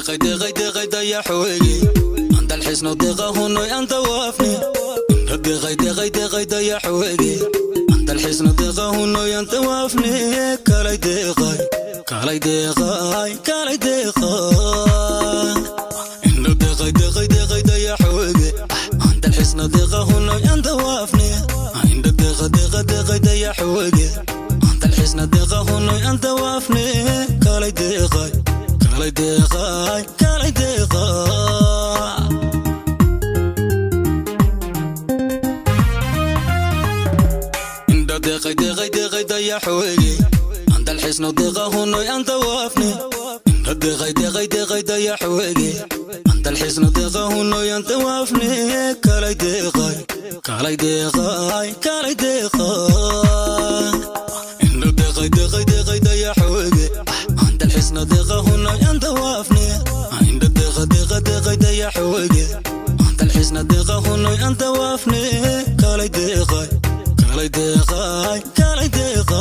Deeqay deeqay deeqay dayaxweeye, andalxisno deeqa hunoy antawaafne. Indha deeqay deeqay deeqay dayaxweeye, andalxisno deeqa hunoy antawaafne. Kalay deeqay, kalay deeqay, kalay deeqay. Indha deeqay deeqay deeqay dayaxweeye, andalxisno deeqa hunoy antawaafne. Indha deeqa deeqa deeqay dayaxweeye, andalxisno deeqa hunoy antawaafne. Kalay deeqay, kalay deeqay, kalay deeqay. Indha deeqay deeqay deeqay dayaxweeye, andalxisno deeqa hunoy antawaafne. Indha deeqay deeqay deeqay dayaxweeye, andalxisno deeqa hunoy antawaafne. Kalay deeqay, kalay deeqay, kalay deeqay. Indha deeqay deeqay deeqay dayaxweeye, andalxisno deeqa hunoy antawaafne. Indha deeqa deeqa deeqay dayaxweeye, andalxisno deeqa hunoy antawaafne. Kalay deeqay, kalay deeqay, kalay deeqay.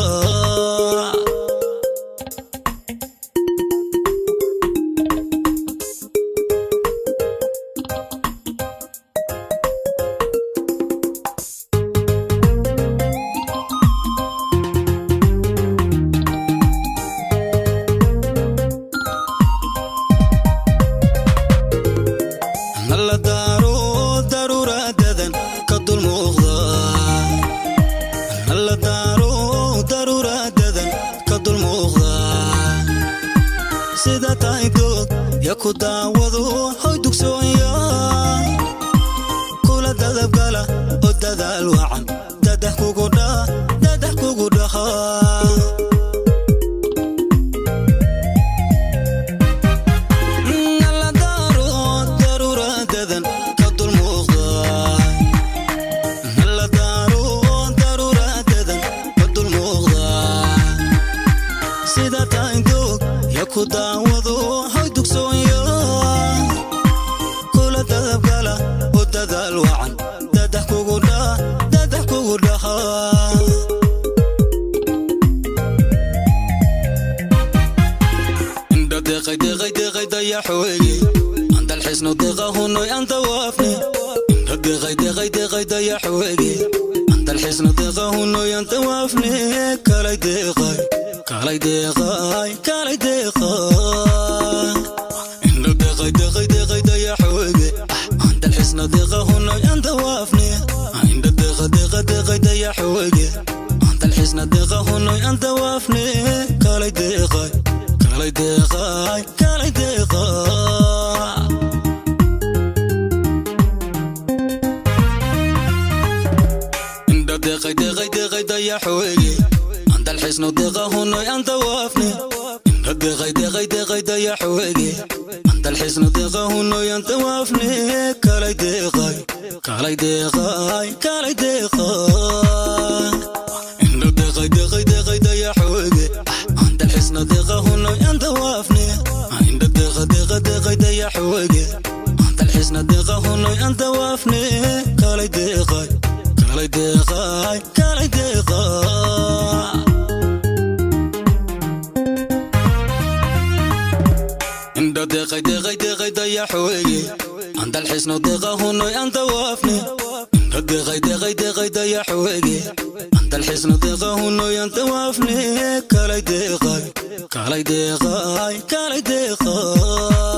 Nalla daaro daruuradadan ka dul muuqda, nalla daaro daruuradadan ka dul muuqda. Sida tahay doog ya ku daawado hoy dugsoonya, kula dadabgala oo dadaal wacan dadah kugu dha, dadah kugu dhaha. Nalla daaro daruuradadan ka dul muuqda, nalla daaro daruuradadan ka dul muuqda. Sida tahay doog ya ku daawado hoy dugsoonya, kula dadabgala oo dadaal wacan dadah kugu dha, dadah kugu dhaha. Indha deeqay deeqay deeqay dayaxweeye, andalxisno deeqa hunoy antawaafne. Indha deeqay deeqay deeqay dayaxweeye, andalxisno deeqa hunoy antawaafne. Kalay deeqay, kalay deeqay, kalay deeqay. Indha deeqay deeqay deeqay dayaxweeye, andalxisno deeqa hunoy antawaafne. Indha deeqa deeqa deeqay dayaxweeye, andalxisno deeqa hunoy antawaafne. Kalay deeqay, kalay deeqay, kalay deeqay. Indha deeqay deeqay deeqay dayaxweeye, andalxisno deeqa hunoy antawaafne. Indha deeqay deeqay deeqay dayaxweeye, andalxisno deeqa hunoy antawaafne. Kalay deeqay, kalay deeqay, kalay deeqay. Indha deeqay deeqay deeqay dayaxweeye, andalxisno deeqa hunoy antawaafne. Indha deeqa deeqa deeqay dayaxweeye, andalxisno deeqa hunoy antawaafne. Kalay deeqay, kalay deeqay, kalay deeqay. Indha deeqay deeqay deeqay dayaxweeye, andalxisno deeqa hunoy antawaafne. Indha deeqay deeqay deeqay dayaxweeye, andalxisno deeqa hunoy antawaafne. Kalay deeqay, kalay deeqay, kalay deeqay.